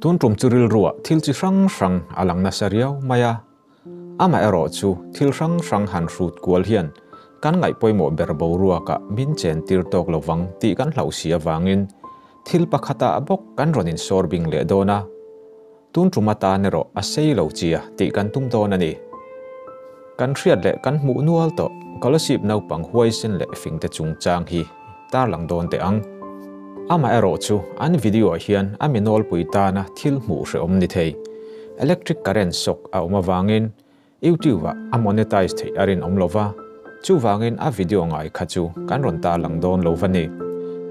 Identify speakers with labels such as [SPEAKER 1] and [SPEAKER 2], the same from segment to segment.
[SPEAKER 1] Tun tum chu rilruah thil chi hrang hrang a lang nasa riau mai a. Amaherawhchu thil hrang hrang han hrut kual hian kan ngaih pawimawh ber boruakah min chen tir tawk lo vang tih kan hlauh si avangin thil pakhatah bawk kan rawn insawr bing leh dawn a. Tun tum atan erawh a sei lo chia tih kan tum dawn a ni. Kan hriat leh kan hmuh nual tawh Kolasib naupang huaisen leh fingte chungchang hi tarlang dawn teh ang. Amaherawhchu an video ah hian a mi nawlpui tana thil hmuh hrehawm ni thei. Electric current shock a awm avangin YouTube ah a monetize theih a rinawm lo va, chuvangin a video ngai kha chu kan rawn tarlang dawn lo va ni.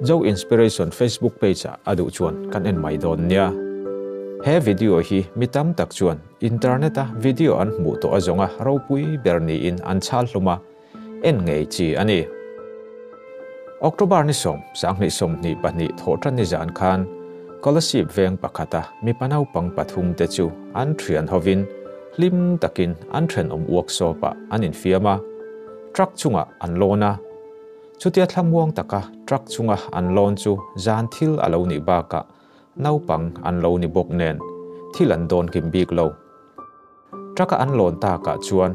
[SPEAKER 1] Zo Inspiration Facebook page ah a duh chuan kan en mai dawn nia. He video hi mi tam tak chuan internet a video an hmuh tawh a zawnga ropui ber niin an chhal hlum a, en ngei chi a ni. October ni sawm, 2022 thawhtan ni zan khan Kolasib veng pakhata mipa naupang pathum te chu an thian hovin hlim takin an thenawm workshop ah an infiam a, truck chungah an lawn a. Chutia thlamuang taka truck chunga an lawn chu zan thil a lo nih bakah naupang an lo ni bawk nen thil an dawn kim bik lo. Truck-a an lawn takah chuan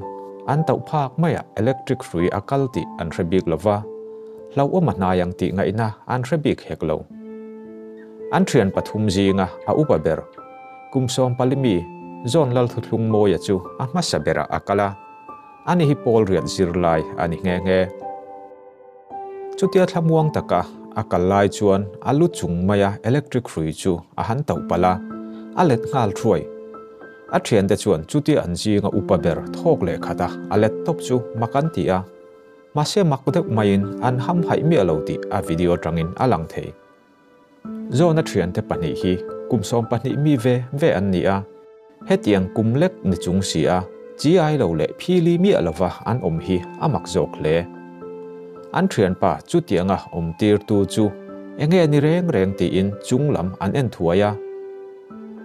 [SPEAKER 1] an tauh phak maiah electric hrui a kal tih an hre bik lo va, hlauhawm a hnai ang tih ngaihna an hre bik hek lo. An thian pathum zinga a upa ber, kum 14 mi John Lalthuthlungmawia chu a hmasa berah a kal a, ani hi pawl riat zirlai a ni nghe nghe. Chutia thlamuang taka a kal lai chuan a lu chung maia electric hrui chu a han tauh palh a, a let nghal thuai. A thiante chuan chutia an zinga upa ber thawk leh khat a, a let tawp chu mak an ti a. Mahse mak deuh maiin an hamhaih miah lo tih a video atangin a lang thei. Zawna thiante pahnih hi kum 12 mi ve ve an ni a, hetiang kum lek ni chung si a, chi ai lo leh phili miah lova an awm hi a mak zawk hle. An thianpa chutianga awm tirtu chu enge ni reng reng tiin chung lam an en thuai a.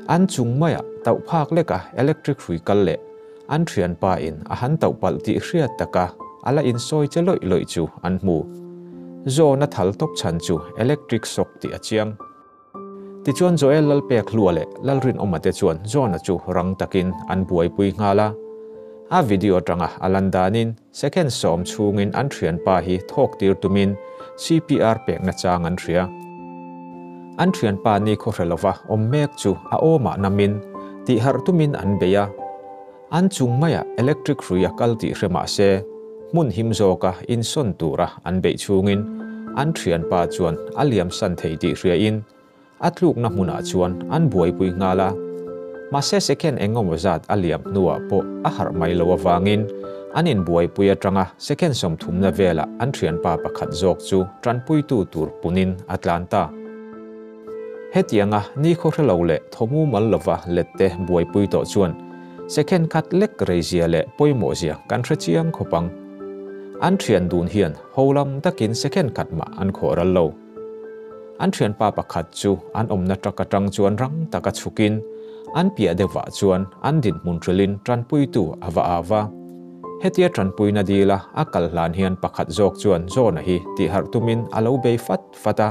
[SPEAKER 1] An chung maiah tauh phak leka electric hrui kal leh an thianpa in a han tauh palh tih hriat taka a la insawi che lawih lawih chu an hmu. Zawna thal tawp chhan chu electric shock tih a chiang. Tichuan Joel Lalpek hlua leh Lalrinawma te chuan Zawna chu rang takin an buaipui nghal a. A video atanga a lan danin second 10 chhungin an thianpa hi thawk tir tumin CPR pekna chang an hria. An thianpa ni khaw hre lova awm mek chu a awmah namin tih harh tumin an bei a. An chung maiah electric hrui a kal tih hre mah se hmun him zawka insawn tura an beih chhungin an thianpa chuan a liam san thei tih hriain a tlukna hmunah chuan an buaipui nghal a. Mahse second engemaw zat a liam hnuah pawh a harh mai lo avangin an inbuaipui atanga second 30 na velah an thianpa pakhat zawk chu tanpuitu tur punin a tlan ta. Hetianga ni khaw hre lo leh thawmu mal lova lette buaipui tawh chuan second khat lek reizia leh pawimawh zia kan hre chiang khawp ang. An thian dun hian holam takin second khat mah an khawh ral lo. An thianpa pakhat chu an awmna truck atang chuan rang taka chhukin an piah deuhah chuan an dinhmun hrilhin tanpuitu a va ava. Hetia tanpuina dila a kal hlan hian pakhat zawk chuan Zawna hi tih harh tumin a lo bei fat fat a.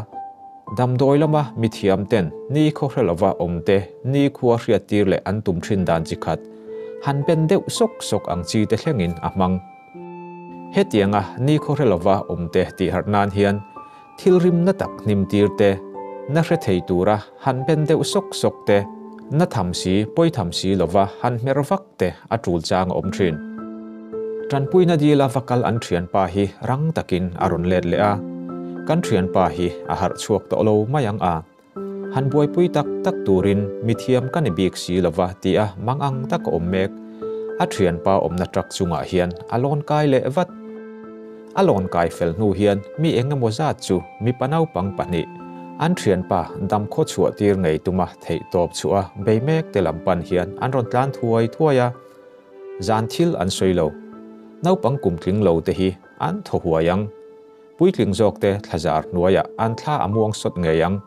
[SPEAKER 1] Damdawi lama mi thiam ten ni khaw hre lova awm te ni khua hriat tir leh an tum thin dan chi khat han pen deuh sawk sawk ang chi te thlengin a hmang. Hetianga ni khaw hre lova awm te tih harh nan hian thil rim na tak hnim tir te, na hre thei tura han pen deuh sawk sawk te, na tham si pawi tham si lova han hmer vak te a tul chang a awm thin. Tanpuina dila vakal an thianpa hi rang takin a rawn let leh a. Kan thianpa hi a harh chhuak tawh lo mai ang a. Han buaipui tak tak turin mi thiam ka ni bik si lova ti a mang ang tak a awm mek. A thianpa awmna truck chungah hian a lawn kai leh vat. A lawn kai fel hnu hian mi engemaw zat chu mipa naupang pahnih an thianpa dam khaw chhuah tir ngei tuma theih tawp chhuah a bei mek te lam pan hian an rawn tlan thuai thuai a. Zan thil an sawi lo. Naupang kum tling lo te hi an thaw huai ang. Puitling zawk te thlazar hnuaiah an thla a muang sawt ngei ang.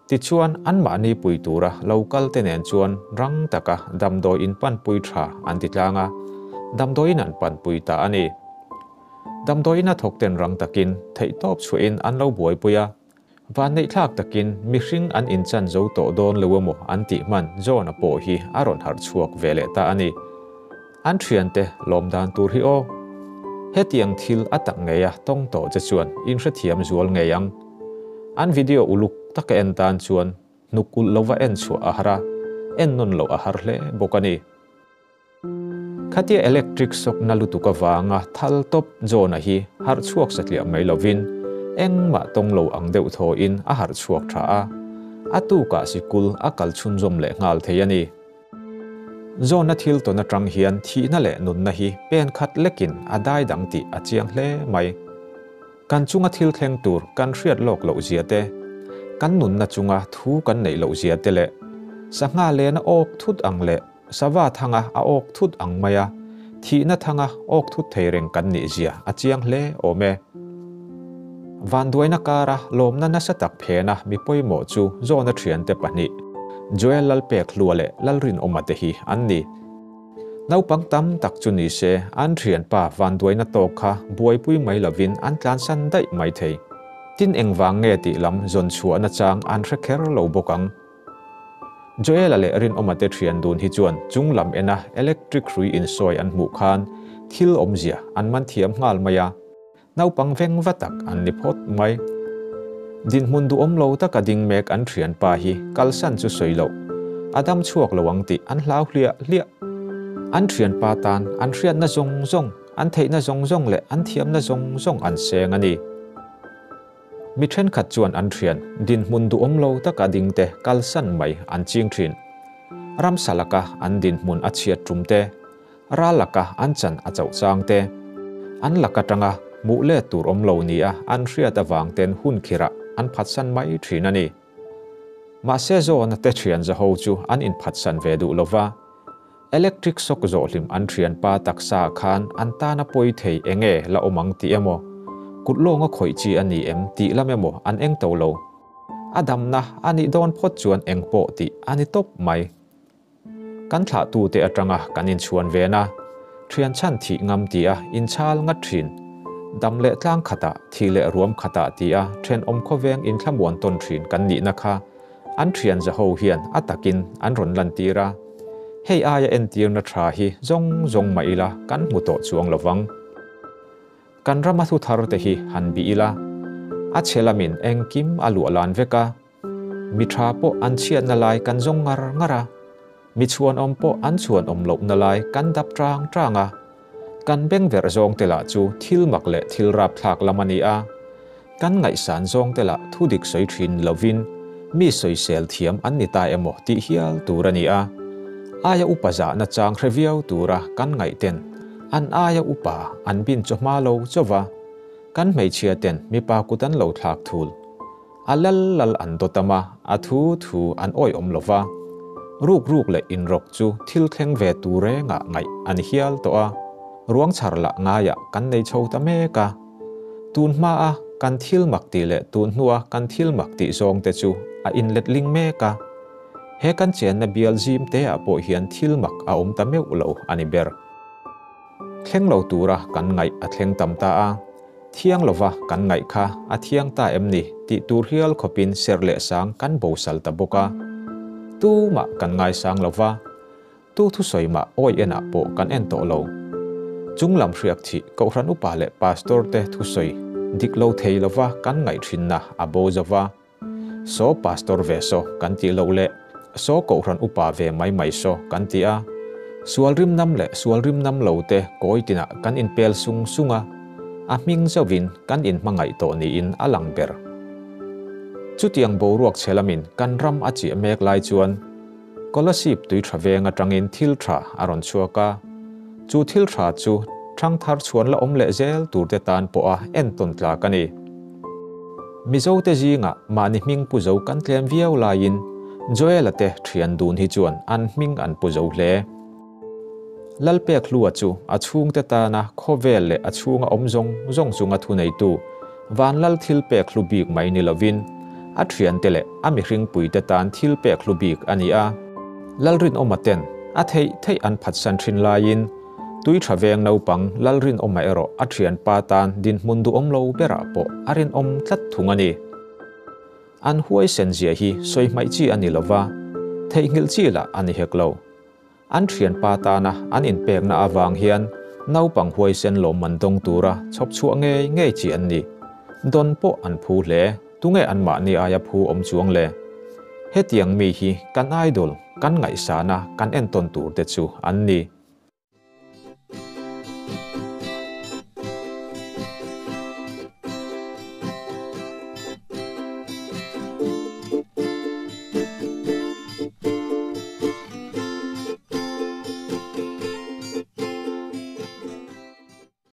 [SPEAKER 1] Tichuan an mahni pui tura local te nen chuan rang taka damdawi in panpui tha an ti tlang a, damdawiin an panpui ta a ni. Damdawiin a thawk ten rang takin theih tawp chhuahin an lo buaipui a. Vanneihthlak takin mihring an inchan zo tawh dawn lo emaw an tih hman John-a pawh hi a rawn harh chhuak ve leh ta a ni. An thiante lawm dan tur hi aw. Hetiang thil a tak ngei a tawng tawh che chuan in hrethiam zual ngei ang. An video uluk taka en tan chuan hnuk ulh lova en chhuah a har a, en nawn loh a har hle bawk a ni. Khatia electric shock na lutuk avanga thal tawp John-a hi harh chhuak satliah mai lovin engmah tawng lo ang deuh thawhin a harh chhuak tha a, a tukah sikul a kal chhunzawm leh nghal thei a ni. John-a thil tawn atang hian thihna leh nunna hi pen khat lekin a dai dang tih a chiang hle mai. Kan chunga thil thleng tur kan hriat lawk loh zia te, kan nunna chunga thu kan neih loh zia te leh sangha lena awk thut ang leh Sava thanga a awk thut ang mai a, thihna thanga awk thut thei reng kan nih zia a chiang hle awm e. Vanduaina kara lawmna nasa tak phena mi pawimawh chu Zawna thiante pahnih, Joel Lalpekhlua leh Lalrinawma te hi an ni. Naupang tam tak chu ni se an thianpa vanduaina tawk kha buaipui mai lovin an tlansan daih mai thei. Tin engvang nge tih lam zawn chhuahna chang an hre kher lo bawk ang. Joel-a leh Rinawma te thian dun hi chuan chung lam ena electric hrui insawi an hmuh khan thil awmzia an man thiam nghal mai a, naupang veng va tak an ni phawt mai. Dinhmun duhawm lo taka ding mek an thianpa hi kalsan chu sawi loh, a dam chhuak lo ang tih an hlau hliah hliah. An thianpa tan an hriatna zawng zawng, an theihna zawng zawng leh an thiamna zawng zawng an seng a ni. Mi thenkhat chuan an thian, dinhmun duhawm lo taka dingte kalsan mai an ching thin. Ramsa laka an dinhmun a chhiat tum te, ral laka an chan a chauh chang te, an lak atanga hmuh let tur awm lo nia an hriat avang ten hun khirah an phatsan mai thin a ni. Mahse zawna te thian zaho chu an inphatsan ve duh lova, Electric shock zawhhlim an thianpa taksa khan an tana pawi thei enge la awm ang tih emaw, kut lawnga khawih chi a ni em tih lam emaw an eng to lo. A damna a nih dawn phawt chuan eng pawh tih a ni tawp mai. Kan thlahtute atanga kan inchhuan ven a, thian chhan thih ngam tih a inchhal ngat thin. Dam leh tlang khatah, thih leh ruam khatah tih a thenawm khawveng inthlamuan tawn thin kan nihna kha An thian zaho hian a takin an rawn lantir a, hei aia entirna tha hi zawng zawng mah ila kan hmu tawh chuang lo vang. Kan rama thu thar te hi han bih ila, a chhe lamin engkim a luah lan vek a, mi tha pawh an chhiatna lai kan zawng ngar ngar a, mi chhuanawm pawh an chhuanawm lohna lai kan dap tang tang a, kan bengverh zawng te lah chu thil mak leh thil rapthlak lam a ni a. Kan ngaihsan zawng te lah thu dik sawi thin lovin mi sawisel thiam an ni ta emaw tih hial tur a ni a. Aia upa zahna chang hre viau tura kan ngaihten an aia upa an bin chawhma lo chauh a, kan hmeichhia ten mipa kut an lo thlak thul. A lal lal an dawt am a, a thu thu an awihawm lo va. Ruk ruk leh inrawk chu thil thleng ve tur rengah ngaih a ni hial tawh a, ruang chhar lah ngaiah kan nei chho ta mek a. Tun hmaa kan thil mak tih leh tun hnua kan thil mak tih zawng te chu a inletling mek a. He kan chenna bial zim te ah pawh hian thil mak a awm ta meuh lo a ni ber. Thleng lo tura kan ngaih a thleng tam ta a, thiang lova kan ngaih kha a thiang ta em ni tih tur hial khawpin serh leh sang kan bosal ta bawk a. Tumah kan ngaisang lova. Tu thusawi mah awi enah pawh kan en tawh lo. Chung lam hriak chih Kohhran upa leh Pastor te thusawi dik lo thei lova kan ngaih thinna a bo zo va. Saw Pastor ve saw kan tih loh leh saw Kohhran upa ve mai mai saw kan ti a. Sual rim nam leh sual rim nam lo te kawi tinah kan inpel sung sung a, a hming zauhin kan inhmangaih tawh niin a lang ber. Chutiang boruak chhe lamin kan ram a chiah mek lai chuan, Kolasib tui tha veng atangin thil tha a rawn chhuak a, chu thil tha chu thangthar chhuan la awm leh zel turte tan pawha entawn tlak a ni. Mizote zingah mahni hming pu zo kan tlem viau laiin Joel-a te thian dun hi chuan an hming an pu zo hle. Lalpekhlua chu a chhungte tana khawvel leh a chhunga awm zawng zawng chunga thuneitu Vanlal thil pek hlu bik mai ni lovin a thiante leh a mihringpuite tan thil pek hlu bik a ni a. Lalrinawma ten a theih theih an phatsan thin laiin tui tha veng naupang Lalrinawma erawh a thianpa tan dinhmun duhawm lo berah pawh a rinawm tlat thung a ni. An huaisen zia hi sawi hmaih chi a ni lova, theihnghilh chi lah a ni hek lo. An thianpa tana an inpekna avang hian naupang huaisen lawmman dawng tura chhawp chhuah ngei ngei chi an ni. Dawn pawh an phu hle, tunge anmahni aia phu awm chuang le? Hetiang mi hi kan idol, kan ngaihsana kan entawn tur te chu an ni.